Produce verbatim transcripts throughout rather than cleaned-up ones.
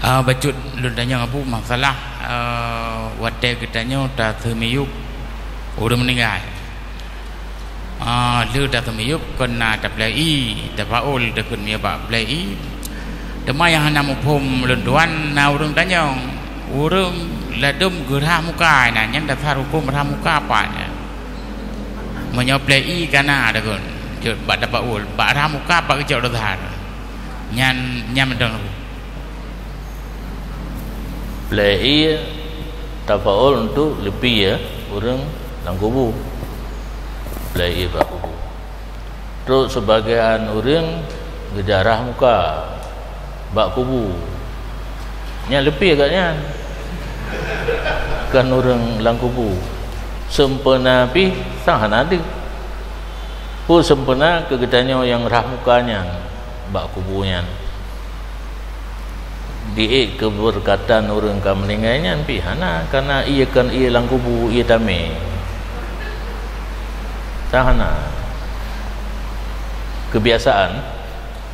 Ah, bacut lôn tanyong Abu, masalah, ah, watée geutanyoe taseumiyueb ureuëng meuninggai. Ah, lheueh taseumiyueb kon na taplei ié, tafaul takheun miyueb bak plei ié. Teuma nyang hana muphom lôn tuan na ureuëng tanyong, ureuëng ladôm geurhah muka na, nyan dasar huköm rhah muka apa nyan? Meunyoe plei ié ka na takheun, jeuet bak tafaul, bak rhah muka apa geucok dasar? Nyan, nyan mantong. Plei ié tafaul untuk leupie ureuëng lam kubu. Plei ié bak kubu. Trok seubagaian ureuëng geujarah muka bak kubu. Nyan leupie gobnyan. Kon ureuëng lam kubu. Seumpena pih sang hana deuh. Peue seumpena keu geutanyoe nyang rhah muka nyan bak kubu nyan? Diék keubeureukatan ureuëng ka meuninggai nyan pih hana, kareuna ié kon ié lam kubu, ié tamé. Sang hana. Keubiasaan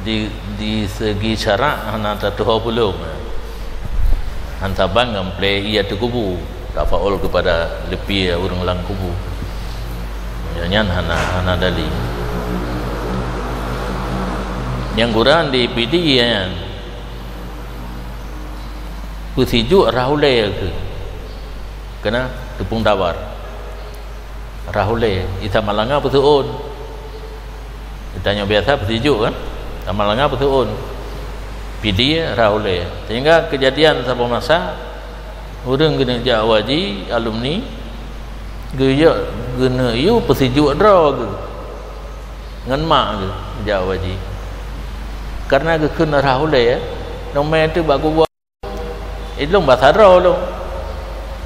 di, di segi syarak hana tatuho peulom. Han saban ngon plei ié ateueh kubu. Tafaul keupada leupie ureuëng lam kubu. Nyan hana, hana dali. Nyang gura di Pidie nyan, peusijuek rhah ulée keu, keunan teupông tawar. Rhah ulée, di Samalanga peuseuôn. Geutanyoe biasa peusijuek kan? Samalanga peuseuôn. Pidie rhah ulée. Sehingga keujadian saboh masa, ureuëng geuneuk jak u haji, alumni, geuyue geuneuk yue peusijuek droe geuh ngon mak geuh jak u haji. Kareuna geukheun rhah ulée, nomé teuh bak kubu. Ilôn basa droe lôn.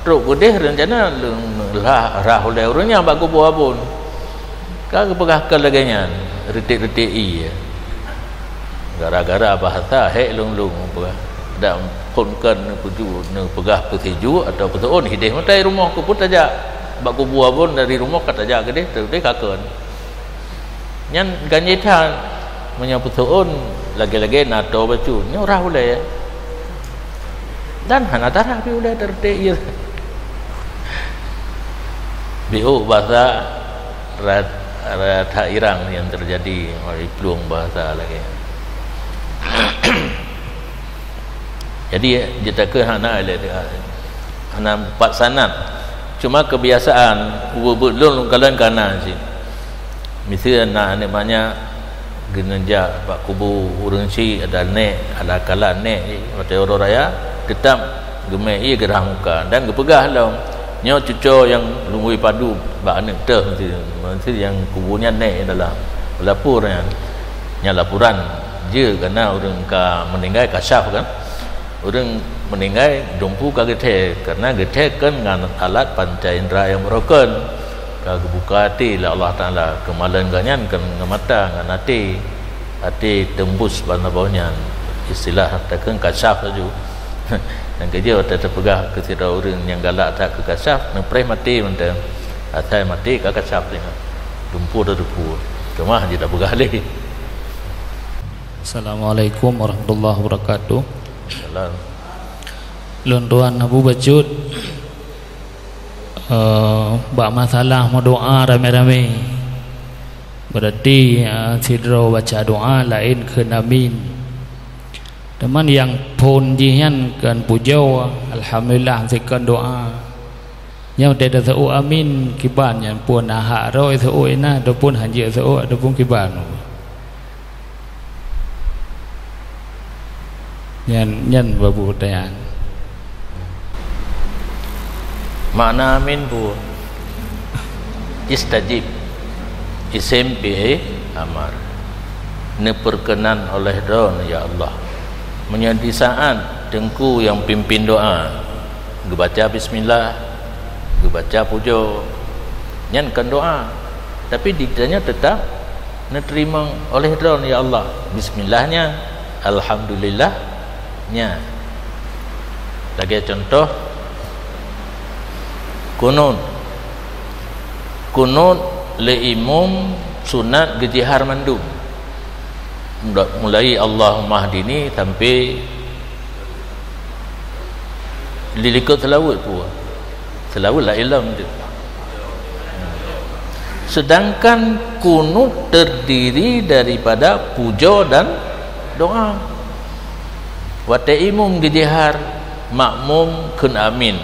Trok keudeh reuncana lôn rhah, rhah ulée ureuëng nyan bak kubu abon. Ka geupeugah keu lagée nyan, ritek-ritek ié. Gara-gara bahasa hék lôn-lôn peugah. Dak phon kon neupeujue, neupeugah peusijuek atawa peuseuôn hideh meutai rumoh keupeue tajak. Bak kubu abon dari rumoh ka tajak keudeh, keudeh ka kon. Nyan ganjé that, meunyoe peuseuôn lagée-lagée na toe bacut, nyoe rhah ulée. Dan hana tarhah pih ulée teureute ié. Biôk basa rat-, rata irang nyang teujadi, iplueng basa lagée nyan. Jadi, jeuet takheun hana lé, hana pat sanad. Cuma keubiasaan, ubeuet-ubeuet lôn kalon ka na cit. Miseue na aneuk manyak geuneuk jak bak kubu ureuëng chik, ada nèk, ada kalon nèk, watée uroe raya, teutab geumè ié geurhah muka dan geupeugah lom, "Nyoe cucoe nyang lumbôi padub bak aneuk teuh miseue, miseue nyang kubu nyan nèk dalam." Lapor nyan. Nyan laporan jeuet, kareuna ureuëng ka meuninggai kasyaf kan. Ureuëng meuninggai dumpeue ka geuthèe, kareuna geuthèe kon ngon alat panca indra nyang beurukon. Ka geubuka até lé Allah Taala, keumalon geuh nyan kon ngon mata, ngon até. Até teumbus ban saboh nyan. Istilah takheun kasyaf laju. Nyang keujeuet watée teupeugah keu sidroe ureuëng nyang galak that keu kasyaf, neupreh maté mantong. Asai maté ka kasyaf teuh. Dumpeue teuh dumpeue. Keumah jeuet tapeugah lé. Assalamualaikum warahmatullahi wabarakatuh. Salam. Lôn tuan Abu bacut, eh, bak masalah meudoá ramé-ramé. Berarti, eh, sidroe baca doá laén kheun amin. Teuma nyang phon jih nyan kon pujoe, alhamdulillah, sikon doá. Nyoe watée taseuôt amin, kiban nyan phon na hak rhot seuôt inan, ataupun hanjeuet seuôt, ataupun kiban. Nyan, nyan babu pertanyaan. Makna amin peue? Istajib. Isem fi'il amar. Neupeurkeunan oleh Droen, ya Allah. Meunyoe di saat teungku nyang pimpin doá, geubaca bismillah, geubaca pujoe, nyan kon doá, tapi di geutanyoe teutap neuteurimong oleh Droen, ya Allah. Bismillah nyan, alhamdulillah nyan. Lagée cuntoh, kunut. Kunut lé imum sunat geujihar mandum. Mulai Allahummahdini sampai Di likot seulaweuet peue? Seulaweuet la ilom tu. Sedangkan kunut terdiri daripada puja dan doa. Watée imum geujihar, makmum kheun amin.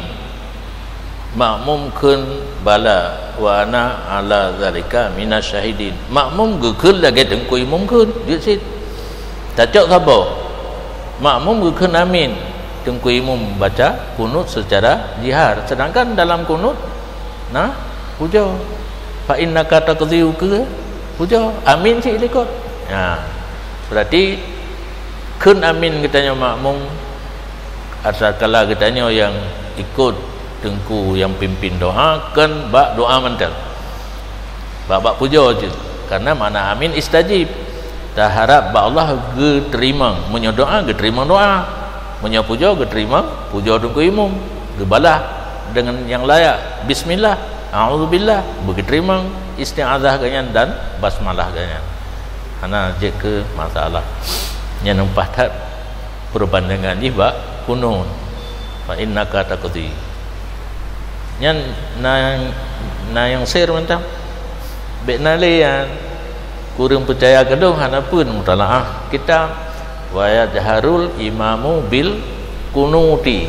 Makmum kheun bala wa ana ala zalika minasyahidin. Makmum geukheun lagée teungku imum kheun, jeuet cit. Tacok saboh. Makmum geukheun amin. Teungku imum baca kunut secara jihar. Sedangkan dalam kunut na puja. Fa innaka taqdi, keu puja. Amin cit likot. Ha. Berarti kheun amin geutanyoe makmum, asakala geutanyoe nyang ikot teungku nyang pimpin doa, kheun bak doa mantong. Bak, bak puja cit. Karena makna amin istajib. Taharab bak Allah geuteurimong. Meunyoe doa, geuteurimong doa. Meunyoe puja, geuteurimong puja teungku imum. Geubalah deungon nyang layak. Bismillah, a'udzubillah, beugeuteurimong isti'azah geuhnyan dan basmalah geuhnyan. Hana jeuet keu masalah. Nyan upah that peurbandengan jih bak kunut. Fa innaka taqdi. Nyan na, na nyang sir mantong. Bék na lé nyan. Kureueng peucaya keudong hana pun mutalaah kitab. Wa yajharul imamu bil kunuti.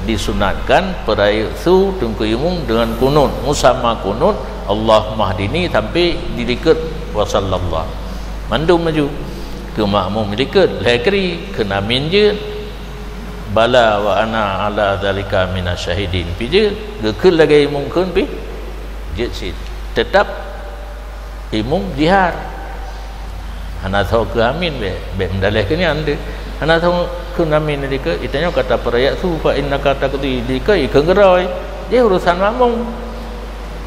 Disunatkan peurayeuk su teungku imum deungon kunut. Musamma kunut, Allahummahdini sampai di likot wa sallallahu. Mandum laju. Keu makmum likot, lhée kri, kheun amin jeuet. Bala wa ana ala zalika minasyahidin. Pi jeuet, geukheun lagée imum kheun pi. Jeuet cit. Teutap imum jihar. Hana tho keu amin bék, bék meudaleh keu nyan deh. Hana tho keu amin dikeue, itanyoe kata peurayeuk su fa innaka taqdi dikeue ikeu geuroi. Jih urusan makmum.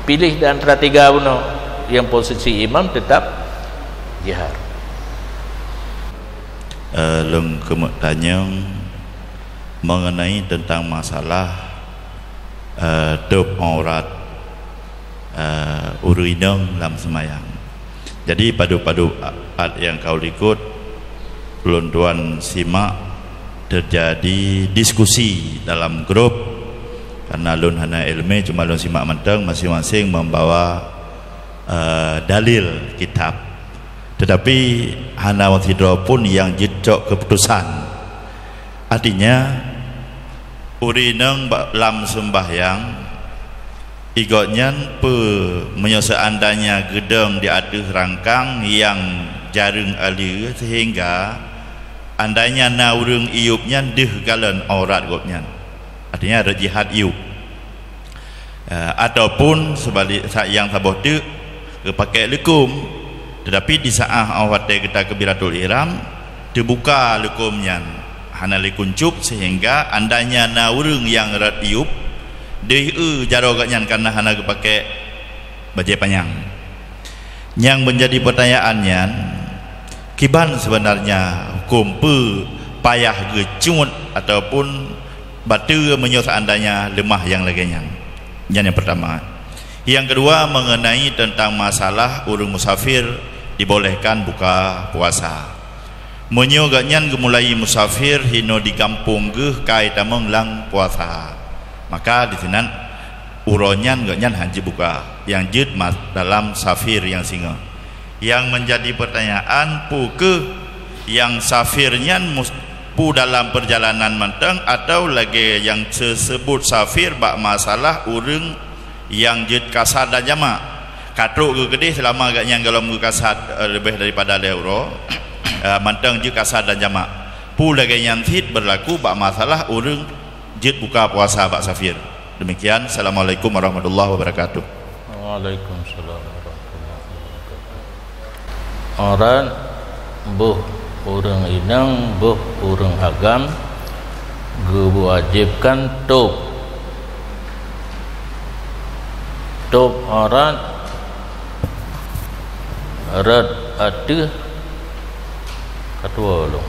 Pilih di antara tiga bunoe, yang posisi imam tetap jihar. Eh, lôn keumeuk tanyong mengenai tentang masalah, eh, tôb aurat, eh, ureuëng inong lam seumayang. Jadi padub-padub a-, pat nyang ka likot, lôn tuan simak terjadi diskusi dalam grup, karena lôn hana ilmu, cuma lôn simak mantong, masing-masing membawa, eh, dalil kitab. Tetapi hana sidroe pun nyang jeuet cok keuputusan. Artinya, ureuëng inong ba-, lam seumbahyang, igotnyan peu meunyoe seuandainya geudong di ateueh rangkang nyang jareueng aleue, seuhingga andainya na ureuëng iyup nyan deuh galon aurat gobnyan. Artinya, rot jihad iyup. Eh, ataupun seubalik sa-, nyang saboh teuk, geupakék leukom. Tetapi di saát óh watée geutakbiratul ihram, teubuka leukom nyan, hana lé kuncup, seuhingga andainya na ureuëng nyang rot iyup, deuh eu jaroe gobnyan karna hana geupakék bajée panyang. Nyang meunjadi peutanyaan nyan, kiban seubeunarnya hukôm peue payah geucut ataupun bateue meunyoe seuandainya leumah nyang lagée nyan? Nyan nyang peurtama. Nyang keudua, mengenai teuntang masalah ureuëng musafir dibolehkan buka puasa. Meunyoe gobnyan geumulai musafir hinoe di gampông geuh ka jitamong lam puasa, maka disinan uroe nyan gobnyan hana jeuet buka, nyang jeuet ma-, dalam safir nyang singoh. Nyang meunjadi peutanyaan, peu kheueh nyang safir nyan mus-, peu dalam peurjalanan mantong atawa lagée nyang teuseubut safir bak masalah ureuëng nyang jeuet kasar dan jamak. Ka trok geukeudeh seulama gobnyan gohlom geukasar, eh, leubeh daripada lhée uroe, eh, mantong jeuet kasar dan jamak. Peu lagée nyan cit beurlaku bak masalah ureuëng jeuet buka puasa bak safir. Demikian, Assalamualaikum warahmatullahi wabarakatuh. Waalaikumsalam warahmatullahi wabarakatuh. Aurat boh ureuëng inong, boh ureuëng agam geuwajibkan tôb. Tôb aurat rot ateueh Ka tuwoe lôn.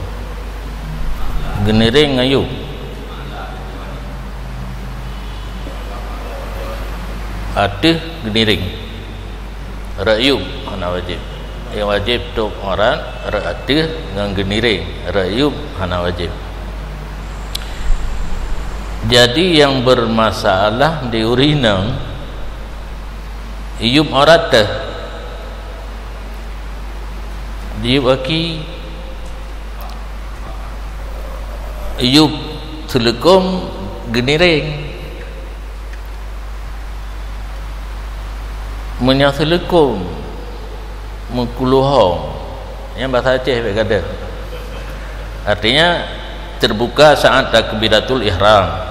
Geuniréng ayub. Ateueh geuniréng. Rot ayub hana wajéb. Nyang wajéb tôb aurat rot ateueh ngon geuniréng. Rot ayub hana wajéb. Jadi nyang bermasalah di ureueng inong, iyup aurat teuh, iyup aki, iyup seuleukom geuniréng. Meunyoe seuleukom, meukulohong, nyan basa Aceh bèk gadeuh. Artinya, terbuka saat takbiratul ihram.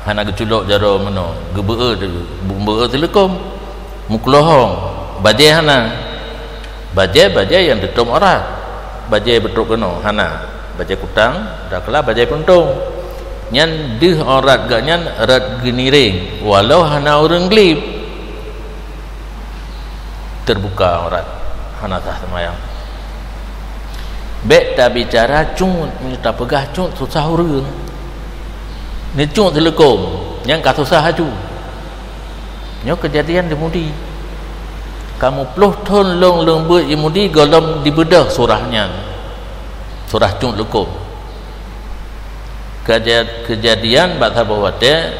Hana geuculok jaroe meunoe, geubeuet, geubeuet seuleukom, meukulohong, bajèe hana. Bajèe, bajèe nyang teutôb aurat. Bajèe beutôb keunoe, hana. Bajèe kutang, daklah bajèe puntông. Nyan deuh aurat geuh nyan rot geuniréng, walau hana ureueng glib. Terbuka aurat, hana sah seumayang. Bèk tabicara cut, meunyoe tapeugah cut susah ureueng. Neucut seuleukom, nyan ka susah aju. Nyoe keujadian di Mudi. Ka meuploh thon lôn lôn beuet i Mudi gohlom dibeudôh surah nyan. Surah cut leukom. Keja-, keujadian bak saboh watèe,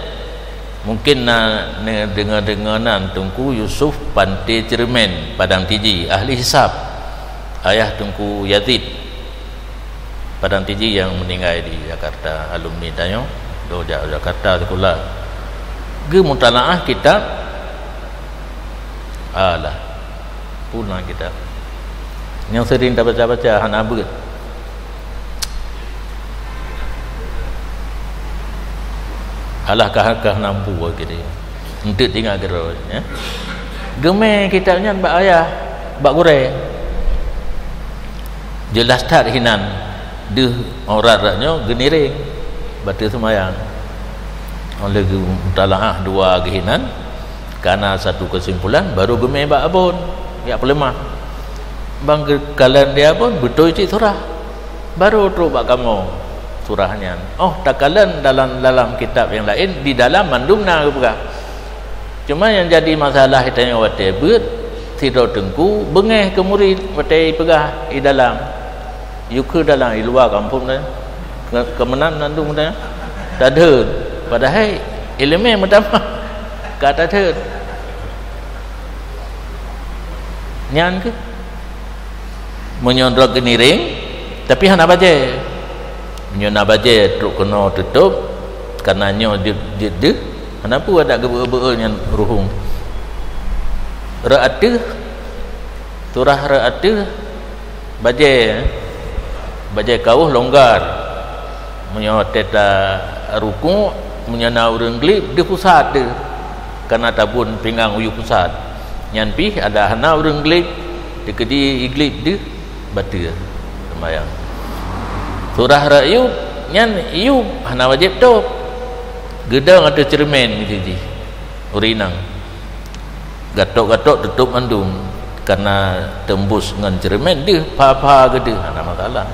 mungken na neudeungoe-deungoe nan Teungku Yusuf Panté Ceureumen, Padang Tiji, ahli hisab, ayah Teungku Yazid. Padang Tiji nyang meuninggai di Jakarta, alumni tanyoe, lôn jak Jakarta sikula. Geumutalaah kitab, alah, peue nan kitab. Nyang sering tabaca-baca, hana beuet. Alah kah, kah nampu gitu. Enteuk tinggai keudroe, ya. Geumè kitab nyan bak ayah, bak gurèe. Jeulaih that hinan deuh aurat-aurat nyoe geuniréng, bateue seumayang. Óh lheueh geumutalaah dua geuh hinan, kana satu keusimpulan, baru geumè bak abon, jak peuleumah. Ban geukalon di abon, beutôi cit surah. Baru trok bak kamoe surah nyan. Óh takalon dalam, dalam kitab nyang laén, di dalam mandum na geupeugah. Cuma nyang jadi masalah geutanyoe watèe beuet, sidroe teungku beungèh keu murit watèe ipeugah i dalam. Yue kheun dalam, i luwa kampông nyan. Ke-, keumeunang mandum nyan. Tadeun. Padahai ileumèe meutamah ka tadeun. Nyan keuh. Meunyoe droe geuniréng, tapi hana bajèe. Meunyoe na bajèe trok keunoe teutôb, kana nyoe jeuet, jeuet deuh, hana peue adak geubeuet-beuet nyan ruhueng. Rot ateueh, surah rot ateueh, bajèe, bajèe kawöh longgar. Meunyoe teuta rukuk, meunyoe na ureueng glib, deuh pusat deuh, kana tabôn pinggang u yup pusat. Nyan pih adak hana ureueng glib, teukeudi iglib deuh bateue seumayang. Surah rot yup, nyan yup hana wajéb tôb. Geudong ateueh ceureumen jih ureueng inong. Gatok-gatok teutôb mandum, kana teumbus ngon ceureumen deuh pha-pha geuh deuh, hana masalah.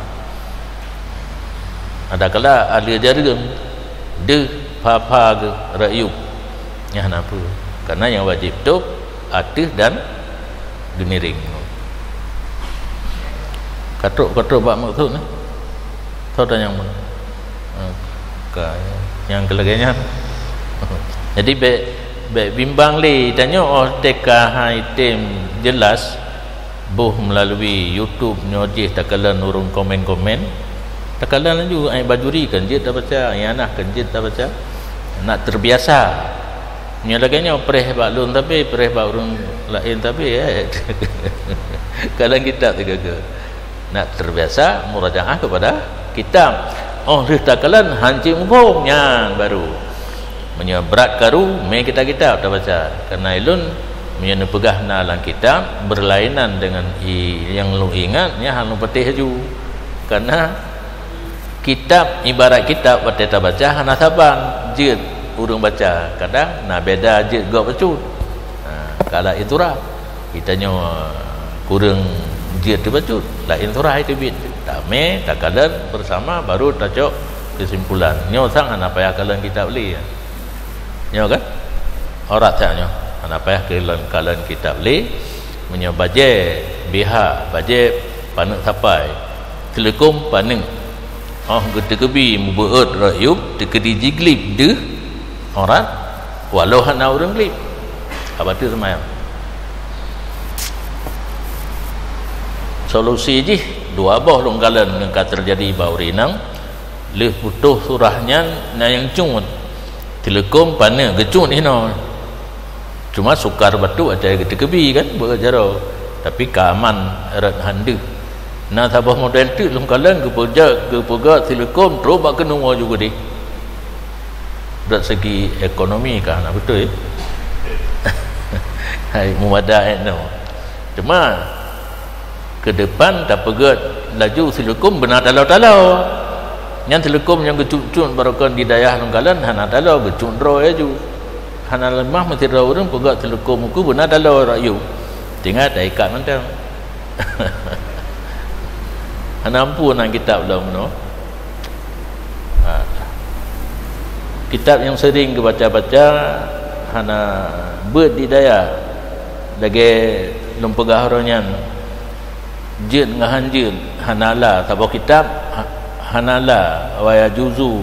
Adakala aleue jareueng deuh pha-pha geuh rot yup, nyan hana peue. Kana nyang wajéb tôb ateueh dan geuniréng. Katrok-katrok bak meukeusut nyoe. Soe tanyong meunan? Hmm, ka, nyang keu lagèe nyan. Jadi, bèk, bèk bimbang lé. Tanyoe óh teuka han item jeulaih, boh meulalu YouTube nyoe jih takalon ureueng komen-komen. Takalon laju, ai Bajuri kan jeuet tabaca, ai Anas kan jeuet tabaca. Nak teubiasa. Nyoe lagèe nyoe, preh bak lôn sabe, preh bak ureueng laén sabe, eh. Kalon kitab sigoe-goe. Nak teubiasa murajaah kepada kitab. Óh lheueh takalon han cit muphom, nyan baru. Meunyoe brat karu, mé kitab-kitab tabaca. Kareuna ulôn, meunyoe neupeugah na lam kitab, beurlainan deungon i-, nyang lôn ingat, nyan han lôn patéh laju. Kareuna kitab, ibarat kitab watèe tabaca hana saban jeuet ureueng baca, kadang na beda jeuet gob bacut. Ha, ka laén surah. Geutanyoe kureueng jeuet teubacut, laén surah teubiet. Tamè takalon beusama baru tacok keusimpulan. Nyoe sang hana payah kalon kitab lé. Nyoe kan? Aurat sang nyoe. Hana payah kalon, kalon kitab lé. Meunyoe bajèe bihak, bajèe paneuk sapai. Teuleukom paneuk. Oh, geuteukeubi mubeuet rot yub, teukeudi jiglib deuh aurat, walau hana ureuëng glib. Haba teuh seumayang. Solusi jih, dua boh lôn kalon nyang ka teujadi bak ureuëng inong, lheueh putôh surah nyan na nyang cut. Teuleukom paneuk geucut inoe. Cuma sukar batuk asai geuteukeubi kan, beuet jaroe. Tapi ka aman rot han deuh. Na saboh model teuk lôn kalon geupeujak, geupeugah teuleukom trok bak keunoe ju geudeh. Dari segi ekonomi ka na beutôi. Hai, mubadah inoe. Cuma, keudepan tapeugét laju teuleukom beuna taloe-taloe. Nyan teuleukom nyang geucut-cut barokon di dayah lôn kalon hana taloe, geucut droe laju. Hana leumah meusidroe ureuëng peugét teuleukom ukeue beuna taloe rot yub. Tinggai taikat mantong. Hana ampu nan kitab lom nyoe. Ha. Kitab nyang sering geubaca-baca hana beuet di dayah. Lagée lôn peugah uroe nyan, jeuet ngon han jeuet, hana la, saboh kitab, ha-, hana la, wa yajuzu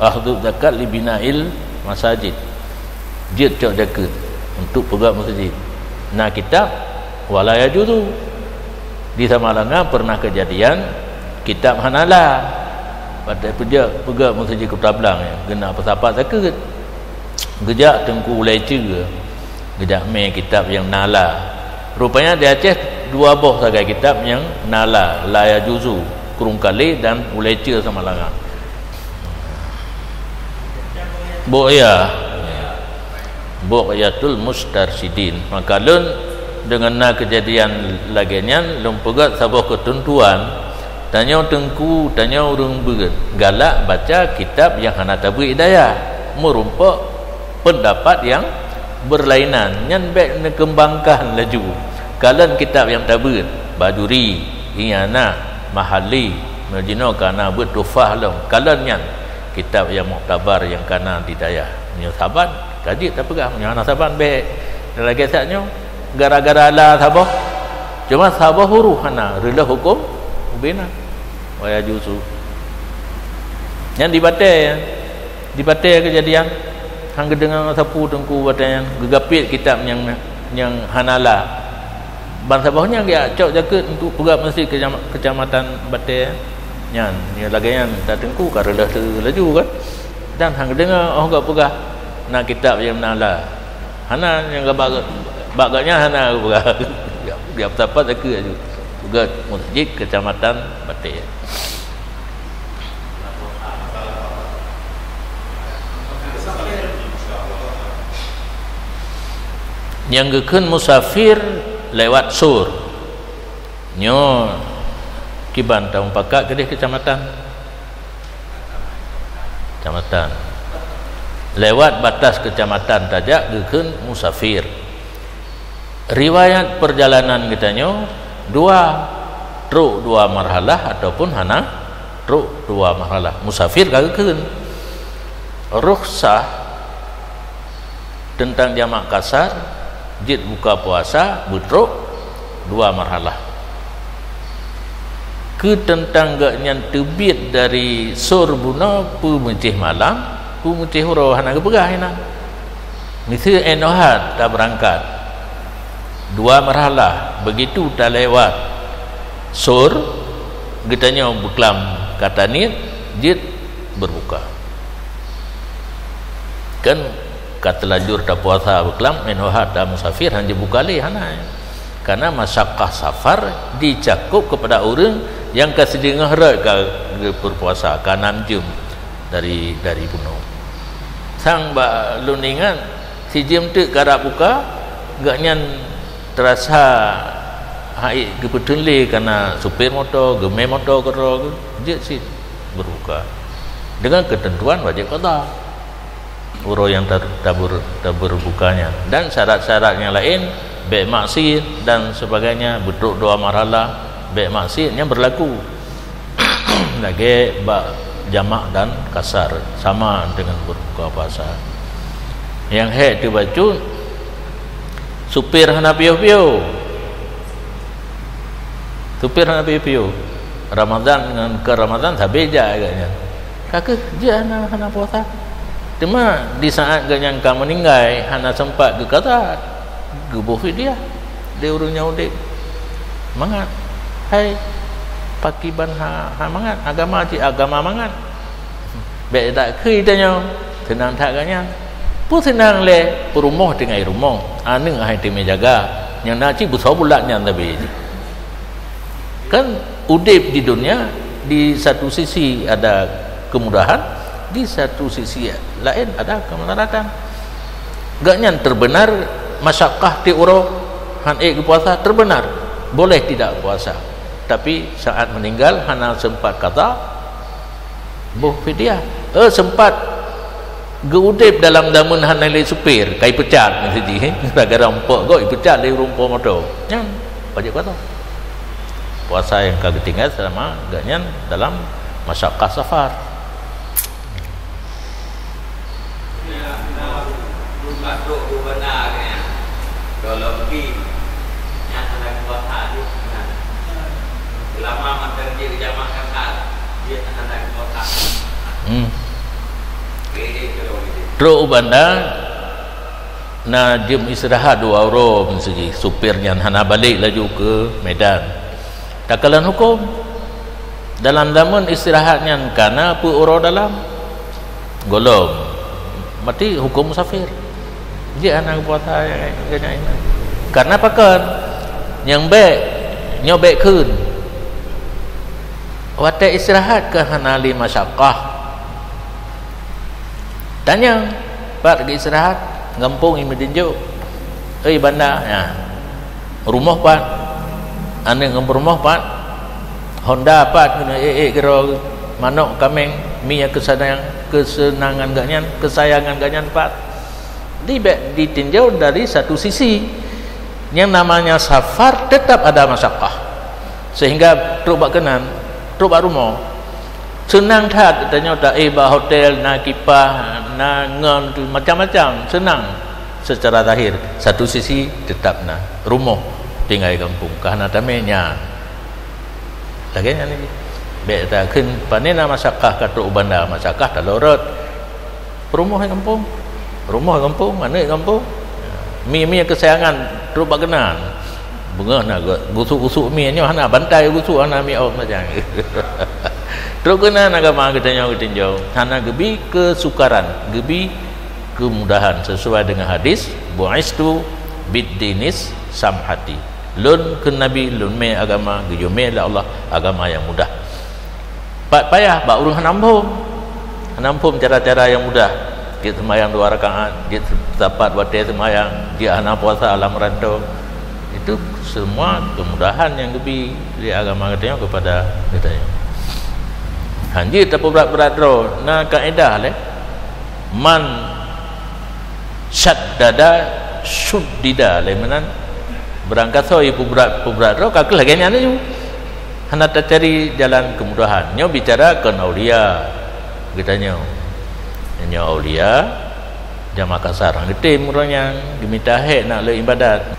akhdhu zakat li bina'il masajid. Jeuet cok zakeuet untuk peugét masjid. Na kitab, wa la yajuzu. Di Samalanga pernah keujadian kitab hana la. Watée peujak peugét masjid Kuta Blang, geuna peusapat zakeuet. Geujak Teungku Ulée Ceue, geujak mé kitab nyang na la. Rupanya di Aceh dua boh sagai kitab nyang na la, la yajuzu, Krueng Kalé dan Ulée Ceue Samalanga. Bughya. Bughyatul mustarsyidin. Maka lôn deungon na keujadian lagée nyan, lôn peugét saboh keuteuntuan, tanyoe teungku, tanyoe ureuëng beuet, galak baca kitab nyang hana tabeuet di dayah, meurumpok peundapat nyang beurlainan, nyan bék neukeumbangkan laju. Kalon kitab nyang tabeuet, Bajuri, Ianah, Mahalli, meunyoe jinoe ka na beuet Tuhfah lom, kalon nyan. Kitab nyang muktabar nyang ka na di dayah. Meunyoe saban, ka jeuet tapeugah, meunyoe hana saban, bék. Dan lagée that nyoe, gara-gara la saboh, cuma saboh huruf hana, reuloh huköm ubena. Wa yajuzu. Nyan di Batée, di Batée keujadian, han geudeungoe sapeue teungku batée nyan, geugapiet kitab nyang, nyang hana la. Ban saboh nyan geujak cok zakeuet untuk peugét masjid keucama-, keucamatan Batée nyan. Nyoe lagée nyan, that teungku ka reuloh teu laju kan. Dan han geudeungoe óh geupeugah na kitab nyang na la. Hana nyang bak, bak gobnyan hana geupeugah. Geujak, geujak peusapat zakeuet laju. Peugét masjid keucamatan Batée. Nyang geukheun musafir lewat sur. Nyoe kiban tamupakat keudeh keucamatan. Keucamatan. Lewat batas keucamatan tajak geukheun musafir. Riwayat peurjalanan geutanyoe dua, trok dua marhalah ataupun hana trok dua marhalah. Musafir ka geukheun. Rukhsah teuntang jamak kasar, jeuet buka puasa, beutrok dua marhalah. Keu teuntang gobnyan teubiet dari sur bunoe peumeucéh malam, peumeucéh uroe hana geupeugah inan. Miseue 'oh noe that tabeurangkat, dua marhalah, beugitu talewat sur, geutanyoe beuklam ka taniet jeuet beureubuka. Kan ka teulanjur tapuasa beuklam, 'oh noe that tamusafir, han jibuka lé, hana. Karena masyakkah safar dicakup kepada ureuëng nyang ka sideungoe rot ka geupeurpuasa, ka nam jeuem dari, dari bunoe. Sang bak lôn ingat, sijeuem teuk karab buka, gobnyan teurasa hait geupeuteun lé karena supir moto, geumé moto keudroe geuh, jeuet cit beureubuka. Dengan keuteuntuan wajéb qadha uroe nyang ta-, tabeur-, tabeureubuka nyan. Dan syarat-syarat nyang laén, bék maksiet dan sebagainya, beutrok dua marhalah, bék maksiet, nyan beurlaku. Lagée bak jamak dan kasar, sama dengan beureubuka puasa. Nyang hék teubacut, supir hana piôh-piôh. Supir hana piôh-piôh. Ramadhan ngon keu Ramadhan sabe jak agaknya. Ka keuh jeuet hana, hana puasa. Teuma di saat geuh nyan ka meuninggai, hana sempat geukaza, geuboh fidyah lé ureuëng nyang udeb. Mangat. Hai, pakriban ha, ha mangat, agama cit agama mangat. Bék takheun tanyoe, seunang that geuh nyan. Peue seunang lé, peurumoh tinggai rumoh, aneuëk hai teumé jaga, nyang na cit beusoe bulat nyan sabe jih. Kan udeb di dunia, di satu sisi ada kemudahan, di satu sisi laén ada kemudaratan. Geuh nyan terbenar masyakkah tiep uroe, han ék geupuasa, terbenar, boleh tidak puasa. Tapi saat meninggal hana sempat kaza, boh fidyah. Eh, sempat geuudeb dalam zaman hana lé supir, ka ipecat meusti jih, gara-gara umpok gob ipecat lé ureuëng po moto. Nyan wajéb kaza. Puasa nyang ka geutinggai selama geuh nyan dalam masyakkah safar. Hmm. Trok u banda, na jeuem istirahat dua uroe meusti jih, supir nyan hana balek laju keu Medan. Takalon huköm. Dalam zaman istirahat nyan ka na peu uroe dalam? Gohlom. Berarti huköm musafir. Jeuet hana puasa nyang, nyang, nyang. Karena pakon? Nyang bék, nyoe bék kheun. Watée istirahat keu hana lé masyakkah. Tanyong, pat geuistirahat, gampông i meutinjok. Oi banda, nyan. Rumoh pat? Aneuëk ngon peurumoh pat? Honda pat keuneuk ék-ék keudroe, manok, kaméng, mi nyang keusadang-, keuseunangan geuh nyan, keusayangan geuh nyan pat? Di bék ditinjau dari satu sisi. Nyang namanya safar tetap ada masyakkah. Sehingga trok bak keunan, trok bak rumoh. Seunang that tanyoe taéh bak hotel, na kipah, na ngon tu macam-macam, seunang secara zahir. Satu sisi tetap na rumoh tinggai gampông, ka hana tamé nyan. Lagée nyan lagée. Bék takheun, pane na masyakkah ka trok u banda, masyakkah talo rot. Rumoh gampông. Rumoh gampông, aneuëk gampông. Mi-mi keusayangan trok bak keunan. Beungoh na gusuk-gusuk mi nyoe hana, bantai gusuk hana mi ôk macam. Trok keunan agama geutanyoe geutinjau. Hana geubi keusukaran, geubi keumudahan sesuai dengan hadis, "Bu'istu bid-dinis samhati." Lôn kheun Nabi, lôn mé agama, geuyue mé lé Allah, agama nyang mudah. Pat payah bak ureuëng hana muphom. Hana muphom cara-cara nyang mudah. Jeuet seumayang dua rakaat, jeuet sapat watée seumayang, jeuet hana puasa lam rantau. Itu semua kemudahan nyang geubi lé agama geutanyoe kepada geutanyoe. Hanjeuet tapeubrat-brat droe, na kaedah lé. Man syaddada syuddida lé meunan. Barangkasoe peubrat-peubrat droe ka keuh lagée nyan laju. Hana tacari jalan keumudahan. Nyoe bicara kon aulia geutanyoe. Nyoe aulia jamaah kasar. Geutem ureuëng nyang geumita hék nak lé ibadat.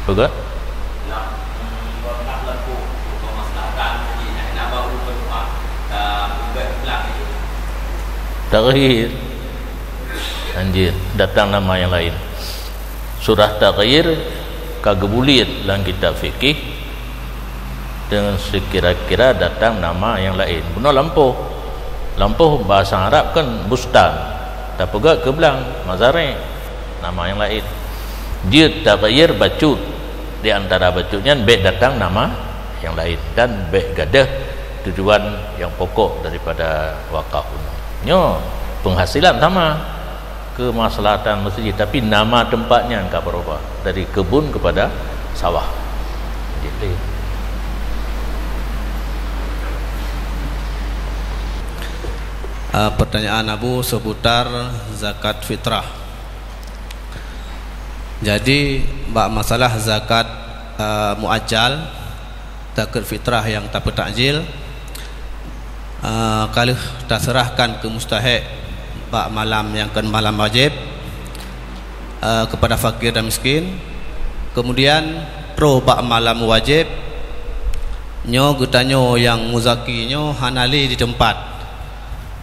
Peugah? Taghyir. Hanjeuet, datang nama nyang laén. Surah Taghyir ka geubuliet lam kitab fikih deungon sikira-kira datang nama nyang laén. Bunoe lampôh. Lampôh bahasa Arab kan bustan. Tapeugah keu blang, mazari'. Nama nyang laén. Jeuet taghyir bacut. Di antara bacut nyan bék datang nama nyang laén dan bék gadôh tujuan nyang pokok daripada wakaf bunoe. Nyoe penghasilan sama. Keumaslahatan meuseujid, tapi nama teumpat nyan ka beurubah dari keubun kepada sawah. Jadi, Ah, pertanyaan Abu seputar zakat fitrah. Jadi, bak masalah zakat, ah, muajjal, zakat fitrah nyang tapeutakjil, ah, ka lheueh taseurahkan keu mustahek bak malam nyang kon malam wajéb, eh, kepada fakir dan miskin. Kemudian, troh bak malam wajéb, nyoe geutanyoe nyang muzaki nyoe hana lé di teumpat.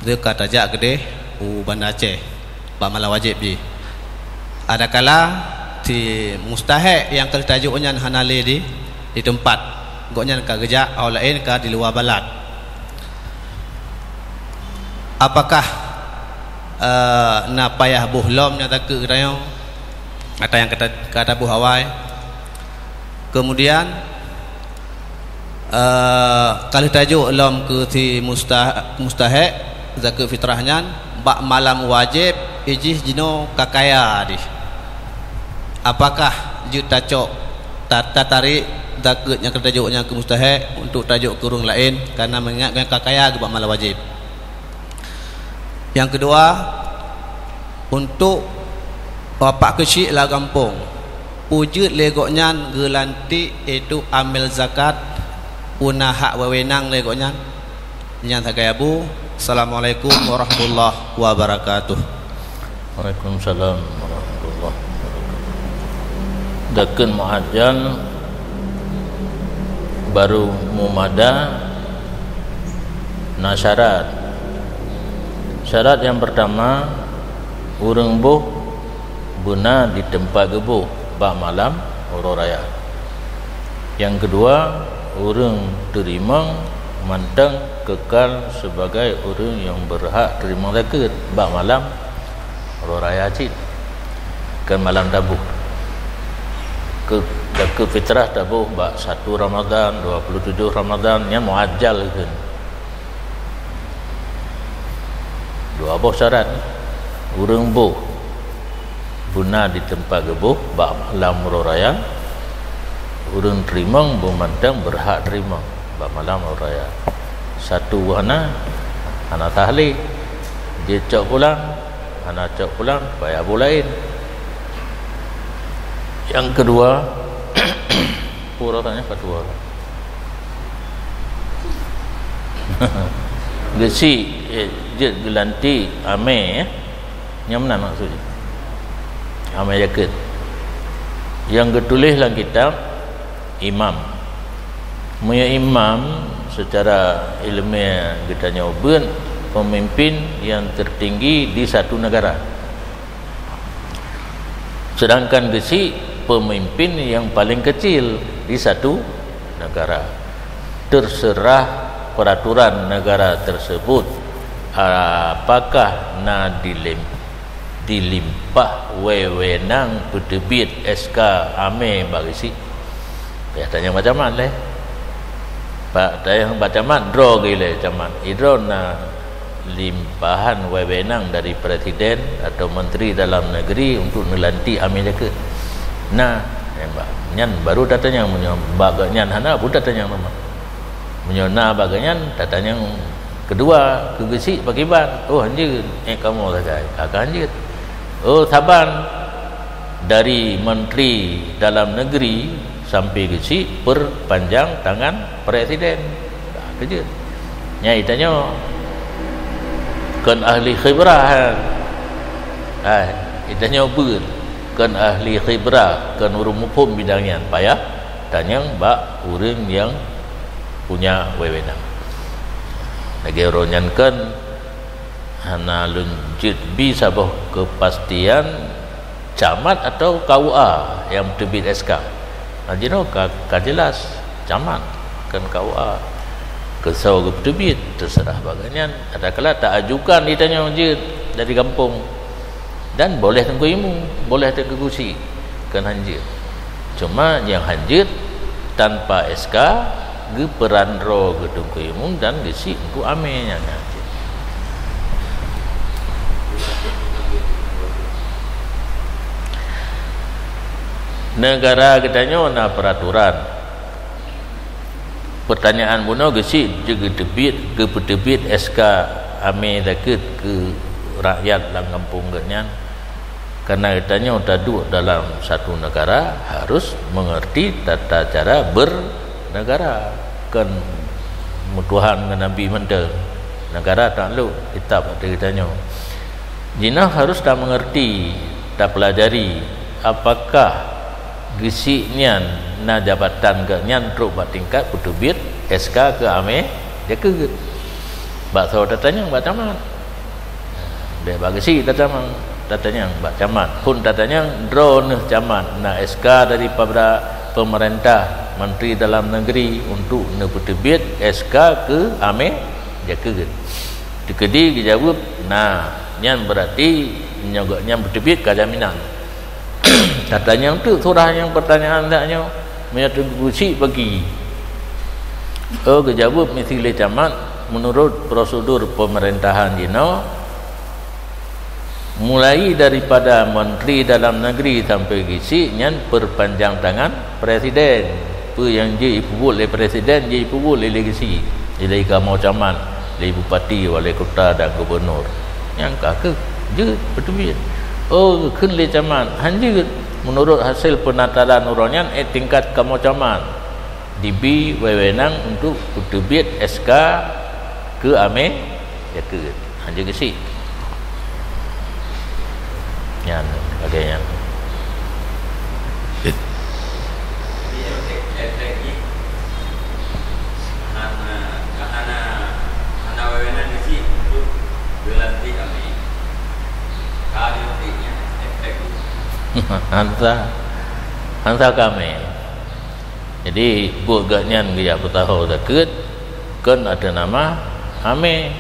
Dia ka tajak keudeh u Banda Aceh bak malam wajéb jih. Adakala si mustahek nyang ka lheueh tajok nyan hana lé di, di teumpat, gobnyan ka geujak u laén, ka di luwa balat. Apakah, eh, na payah boh lom nyang takheun geutanyoe? Ata nyang ka ta-, ka taboh awai. Kemudian, eh, ka lheueh tajok lom keu si musta-, mustahek zakeuet fitrah nyan, bak malam wajéb, ijih jinoe ka kaya dih. Apakah jeuet tacok, ta-, tatarek zakeuet nyang ka tajok nyan keu mustahek untuk tajok keu ureuëng laén, karena meungingat gobnyan ka kaya geuh bak malam wajéb? Nyang keudua, untuk bapak keuchik lam gampông, peue jeuet lé gobnyan geulantik, yaitu amil zakat, peue na hak wewenang lé gobnyan? Nyan sagai Abu. Assalamualaikum warahmatullahi wabarakatuh. Waalaikumsalam warahmatullahi wabarakatuh. Zakeuet muajjal baru mumada na syarat. Syarat nyang pertama, ureuëng boh beuna di teumpat geuboh bak malam uroe raya. Nyang keudua, ureuëng teurimong mantong keukal sibagai ureuëng nyang beurhak teurimong zakeuet bak malam uroe raya cit, kon malam taboh. Keu-, zakeuet fitrah taboh bak satu Ramadhan, dua puluh tujoh Ramadhan, nyan muajjal kheun. Dua boh syarat. Ureuëng boh beuna di teumpat geuboh bak malam uroe raya. Ureuëng teurimong boh mantong beurhak teurimong bak malam uroe raya. Satu hana, hana tahlé. Jicok pulang, hana cok pulang, payah boh laén. Nyang keudua, peue rasanya keudua? Geuchik, eh, jeuet geulantik amé, eh. Nyang meunan maksud jih. Amé zakeuet. Nyang geutuléh lam kitab, imam. Meunyoe imam, secara ilmiah geutanyoe beuet pemimpin yang tertinggi di satu negara. Sedangkan geuchik pemimpin yang paling kecil di satu negara. Terserah peraturan negara tersebut, apakah na dilem-, dilimpah wewenang peuteubiet S K amé bak geuchik. Payah tanyong bak camat lé. Bak tanyong bak camat, droe geuh lé camat. Idroe na limpahan wewenang dari presiden atau menteri dalam negeri untuk neulantik amé zakeuet. Nah, nyan baru tatanyong, meunyoe bak gobnyan hana, baru tatanyong teuma. Meunyoe na bak gobnyan, tatanyong keudua, keu geuchik pakriban? Oh, hanjeuet, ék kamoe sagai. Ka, ka hanjeuet. Oh, saban dari menteri dalam negeri sampai geuchik perpanjang tangan presiden. Ka keujeuet. Nyan itanyoe kon ahli khibrah, kan? Hai, itanyoe beuet kon ahli khibrah, kon ureuëng muphom bidang nyan, payah tanyong bak ureuëng nyang punya wewenang. Lagée uroe nyan kan hana lôn jeuet bi saboh keupastian camat atau K U A nyang peuteubiet S K. Nah, jinoe ka, ka jeulaih camat, kon K U A. Keusoe geupeuteubiet, teuseurah bak gobnyan. Adakala ta ajukan itanyoe jeuet dari gampông. Dan boleh Teungku Imum, boleh Teungku Geuchik, kon hanjeuet. Cuma nyang hanjeuet tanpa S K, geupeuran droe geuh Teungku Imum dan geuchik Teungku Amé nyan hanjeuet. Neugara geutanyoe na peuraturan. Peutanyaan bunoe geuchik jeuet geuteubiet, geupeuteubiet S K amé zakeuet keu rakyat lam gampông geuhnyan. Kareuna geutanyoe taduek dalam satu negara, harus mengerti tata cara bernegara. Kon meutuhan ngon Nabi mantong. Negara taklok, kitab ateueh geutanyoe. Jinoe harôh tameungeurti, tapeulajari, apakah geuchik nyan na jabatan geuh nyan trok bak tingkat peuteubiet S K keu amé jakeuet. Bak soe tatanyong? Bak camat. Bék bak geuchik tatanyong, tatanyong bak camat. Phon tatanyong, droeneuh camat, na S K daripada pemerintah, Menteri Dalam Negeri, untuk neupeuteubiet S K keu amé jakeuet? Teukeudi geujaweueb, "Na." Nyan beurati nyoe gobnyan beuteubiet ka jaminan. Tatanyong teuk surah nyang peurtanyaan dak nyoe, meunyoe teugeuchik bagi. Oh, geujaweueb miseue lé camat, meunurot prosedur peumeurintahan jinoe, mulai daripada Menteri Dalam Negeri sampoe geuchik nyan peupanjang tangan Presiden. Peue nyang jeuet jipeubuet lé Presiden, jeuet jipeubuet lé, lé geuchik, lé kamoe camat, lé bupati, wali kota dan gubunur. Nyang ka keuh jeuet peuteubiet. Oh, kheun lé camat, han jeuet. Meunurot hasé peunatalan uroe nyan, eh, tingkat kamoe camat dibi wewenang untuk peuteubiet S K keu amé jakeuet. Hanjeuet geuchik. Nyan, lagèe nyan. Jadi, efek, efek jih hana, hana, hana wewenang geuchik untuk geulantik amé. Ka dilantik nyan, efek jih. Hansa, hansa keu amé. Jadi, buet gobnyan geujak peusaho zakeuet, kon ateueh nama amé.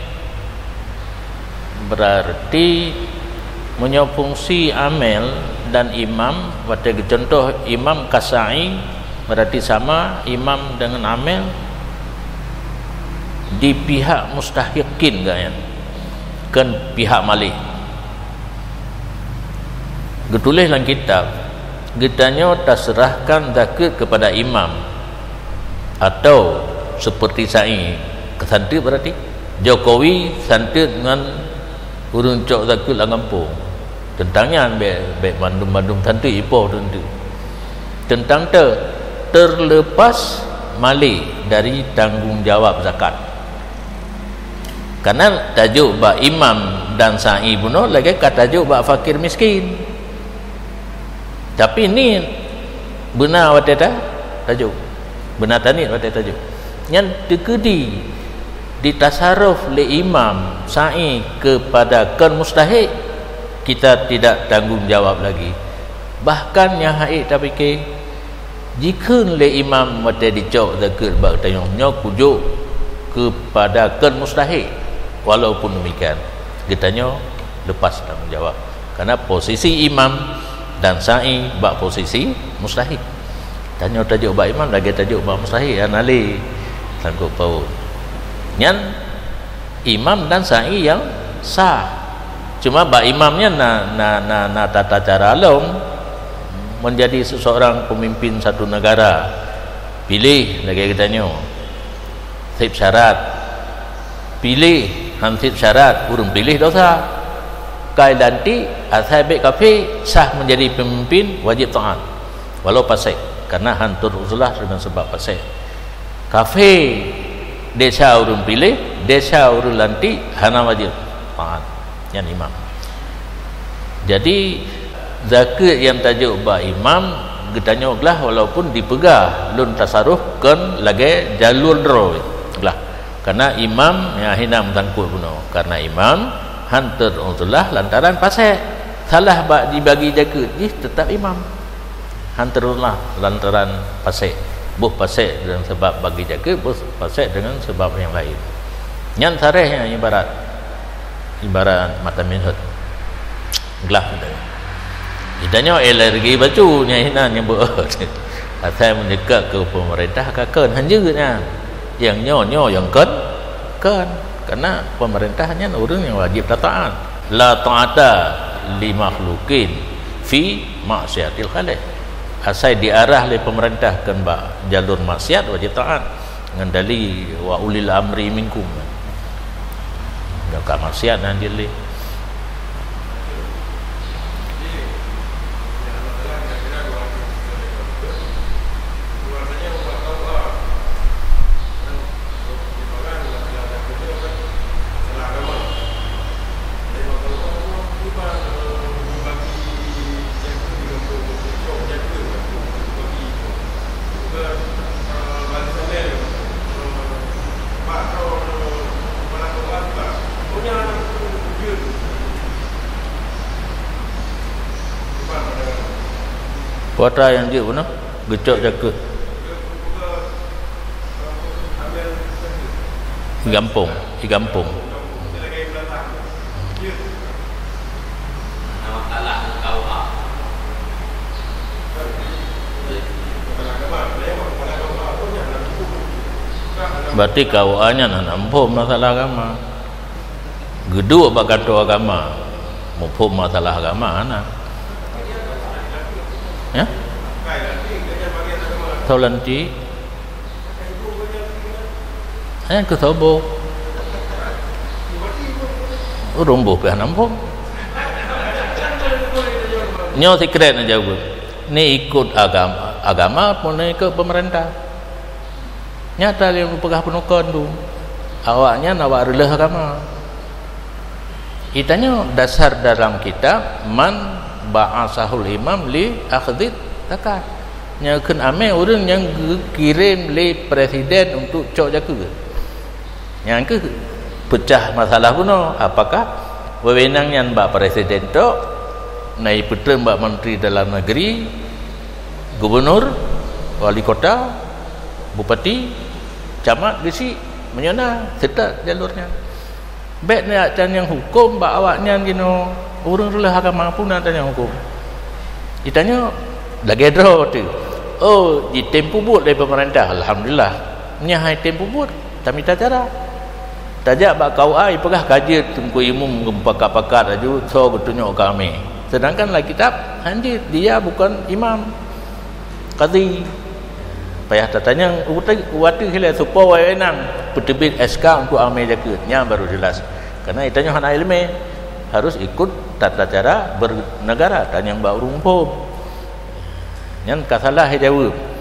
Beurarti, meunyoe fungsi amèl dan imam, watèe geucuntoh imam ka sa'i, beurarti sama imam deungon amèl di pihak mustahiqin gobnyan, kon pihak maléh. Geutuléh lam kitab, "Geutanyoe taseurahkan zakeuet keupada imam," atau seperti sa'i, keu santeuet beurarti. Jokowi santeuet ngon ureueng cok zakeuet lam gampông. Teuntang nyan bèk, bèk mandum-mandum santeuet ipoh teuntu. Teuntang te-, terlepas maléh dari tanggong jawab zakat. Kareuna tajok bak imam dan sa'i bunoe lagèe ka tajok bak fakir miskin. Tapi niet beuna watèe ta-, tajok. Beuna taniet watèe tajok. Nyan teukeudi ditasaruf lé imam sa'i keupada kon mustahiq, kita tidak tanggung jawab lagi. Bahkan nyang hana tapike, jikheun lé imam watèe jicok zakeuet bak geutanyoe, nyoe kujok keupada kon mustahiq. Walaupun demikian, geutanyoe lepas tanggung jawab. Karena posisi imam dan sa'i bak posisi mustahiq. Tanyoe tajok bak imam lagèe tajok bak mustahiq, hana lé sangkut paut. Nyan imam dan sa'i nyang sah. Cuma bak imam nyan na, na, na, na tata cara lom menjadi seseorang pemimpin satu negara. Piléh lagèe geutanyoe. Sép syarat. Piléh, han sép syarat, ureueng piléh dosa. Kai lantik, asai bèk kafé, sah menjadi pemimpin, wajib taat. Walau pasék, karena han turot Rasulullah dengan sebab pasék. Kafé desya ureueng piléh, desya ureueng lantik, hana wajib taat. Nyan imam. Jadi, zakeuet nyang tajok bak imam, geutanyoe glah walaupun dipeugah lôn tasaruf kon lagèe jalur droe glah. Karena imam nyang hina meusangkot bunoe. Karena imam han turot Rasulullah lantaran pasék. Salah bak jibagi zakeuet jih teutap imam. Han turot Rasulullah lantaran pasék. Boh pasék dengan sebab bagi zakeuet, boh pasék dengan sebab nyang laén. Nyan saréh nyan ibarat, ibarat mata minhot. Glah. Geutanyoe alergi bacut nyang hina nyebut. Asai meunyekat keu pemerintah ka kon, hanjeuet nyan. Nyang nyoe, nyoe nyang kon, kon. Karena pemerintah nyan ureueng nyang wajib tataat. La ta'ata li makhluqin fi maksiatil khaliq. Asai diarah lé pemerintah kon bak jalur maksiat, wajib taat. Ngon dali, "Wa ulil amri minkum." Nyoe ka maksiat nan jih lé. Kuata nyang jeuet bunoe geucok jakeuet. Di gampông, di gampông. Berarti K U A nyan hana muphom masalah agama. Geuduek bak kantô agama, muphom masalah agama hana. Ya? Soe lantik? Nyang keu soe boh? Ureueng boh pih hana muphom. Nyoe sikrék na jaweueb. Ni ikut agam-, agama pun ni ikut pemerintah. Nyata lé peugah peunukon tu. Awaknyan awak reuleuh agama. Itanyoe dasar dalam kitab, "Man ba'asahul imam li akhdhi zakat." Nyang kheun amé ureueng nyang geukirém lé presiden untuk cok jakeuet. Nyang keuh peucah masalah bunoe, apakah wewenang nyan bak presiden tok, na ipeutreun bak menteri dalam negeri, gubunur, wali kota, bupati, camat geuchik, meunyoe na, seutôt jalur nyan. Bék na tanyong huköm bak awaknyan jinoe, ureueng reuleuh agama peue na tanyong huköm. Itanyoe lagée droe teuh. Oh, jitem peubuet lé peumeurintah, alhamdulillah. Nyan hai tem peubuet, tamita cara. Tajak bak K U A, ipeugah ka jeuet Teungku Imum geupakat-pakat laju soe geutunyok keu amé. Sedangkan lam kitab, han jeuet, dia bukan imam. Kadhi. Payah tatanyong, watée, watée hilai supo wewenang peuteubiet S K untuk amé jakeuet, nyan baru jelas. Karena itanyoe hana ileumé, harus ikut tata cara bernegara, tanyong bak ureueng phom. Nyan ka salah jaweueb.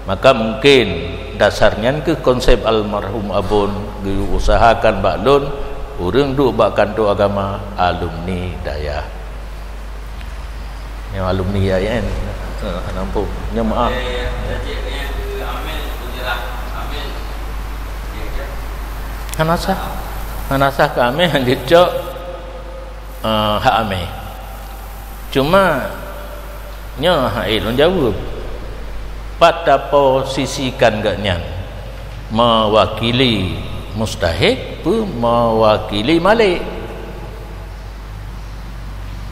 Maka mungkin dasar nyan keuh konsep almarhum Abon geuusahakan bak lôn, ureueng duek bak kantô agama alumni dayah. Nyang alumni I A I N. Ha, hana muphom. Nyoe meu'ah. Hana sah. Hana sah keu amé han jeuet cok, eh, hak amé. Cuma nyoe hana ék lôn jaweueb. Pat taposisikan gobnyan? Mewakili mustahik peu mewakili malik?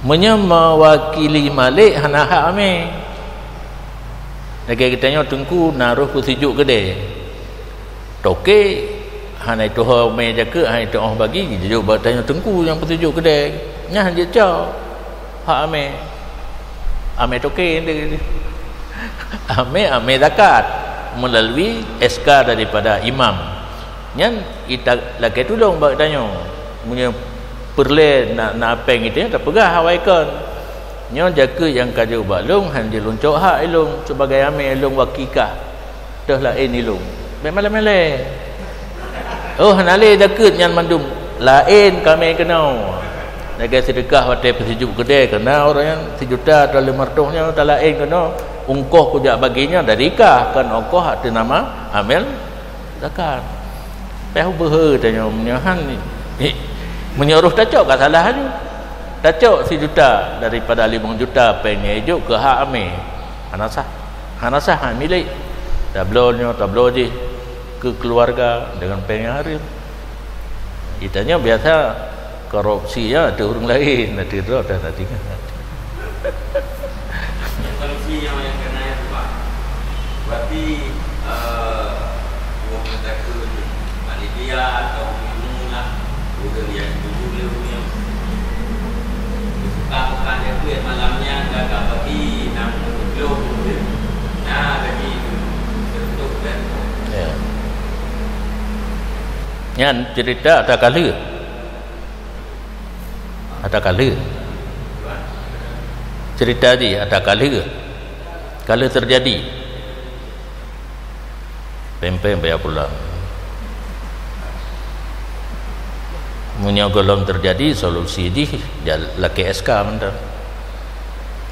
Meunyoe meuwakili malik hana hak amé. Lagée geutanyoe teungku na roh peusijuek keudée. Toke hana ituho mé jakeuet, hana ituho bagi, jijok bak tanyoe teungku nyang peusijuek keudée. Nyan jeuet cok hak amé. Amé toke nyan. Amé, amé zakat melalui S K daripada imam. Nyan ita lakée tulông bak tanyoe. Meunyoe peureulée na, na péng itu, tapeugah awai kon. Nyoe jakeuet nyang ka jeuet bak lôn, han jeuet lôn cok hak ilôn sebagai amé lôn wakikah. Toh laén ilôn. Bék malée-malée. Oh, hana lé jakeuet nyan mandum. Laén kami keunoe. Lagée seudeukah watée peusijuek keudée, keunoe ureueng nyan sijuta atau lima ratus nyoe talaén keunoe. Ungkoh kujak bagi nyoe dari kah, kon ongkoh ateueh nama amil zakat. Payah ubeuhe tanyoe meunyoe han ni. Meunyoe roh tacok ka salah laju. Tacok sijuta daripada limong juta péng nyang ijok keu hak amé. Hana sah. Hana sah hak milék. Tabloe nyoe, tabloe jih keu keuluwarga deungon péng nyang hareuem. Geutanyoe biasa korupsi nyan ateueh ureueng laén, ateueh droe dan ateueh Solusi nyang, nyang keunan nyan, Pak. Berarti, eh, buah meutakheun panitia atau imum lah, ureueng nyang setuju lé ureueng nyang suka bukan dia pun malam nyan ka, ka bagi enam puluh ureueng. Nah, jadi tertutup dan Ya. Nyan cerita ata kala. Ata kala. Cerita di ata kala. Kala terjadi. Péng-péng bayar pulang. Meunyoe gohlom terjadi, solusi jih ja-, lakée S K mantong.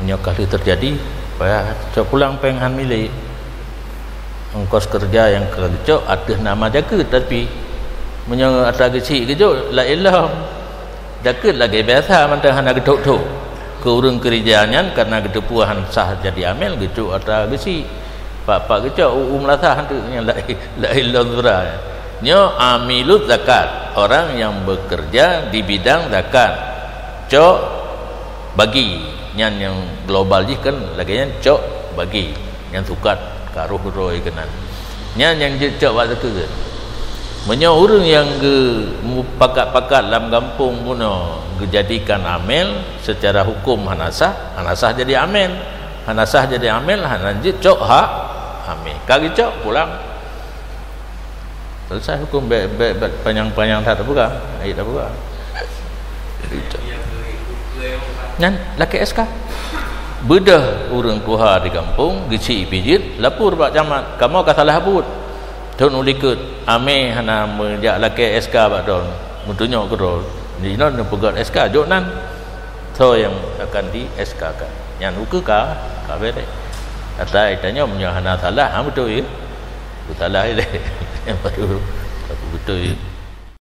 Meunyoe ka lheueh terjadi, payah cok pulang péng han milék. Ongkos keureuja nyang ka geucok ateueh nama jakeuet, tapi meunyoe atra geuchik geujok, laén lom. Jakeuet lagée biasa mantong hana geuthok-thok. Keu ureuëng keureuja nyan, karena geuteupeue han sah jadi amel, geucok atra geuchik. Pak-pak geucok u, u meulasah tu nyang laén, laén lôn sura. Nyoe amiluz zakat, orang yang bekerja di bidang zakat. Cok bagi, nyan nyang global jih kan lagée nyan, cok bagi. Nyan sukat ka roh droe keunan. Nyan nyang jeuet cok bak zakeuet. Meunyoe ureuëng nyang geupakat-pakat lam gampông bunoe geujadikan amel, secara hukum hana sah, hana sah jadi amel. Hana sah jadi amel, hana jeuet cok hak amel. Ka geucok, pulang. Selesai hukum, bék, bék, bék panyang-panyang that tapeugah. Ayat tapeugah. Nyan lakée S K. Beudôh ureuëng tuha di gampông, geuchik pijeut, lapor bak camat, kamoe ka salah buet. Thon u likot, amé hana meujak lakée S K bak droe, meutunyok keu droe. Di jinoe neupeugét S K, jok nan. Soe nyang akan di S K kan? Nyan ukeue ka, ka bereh. Ata tanyoe meunyoe hana salah, ha, beutôi. Salah ilée. Baru aku beutôi.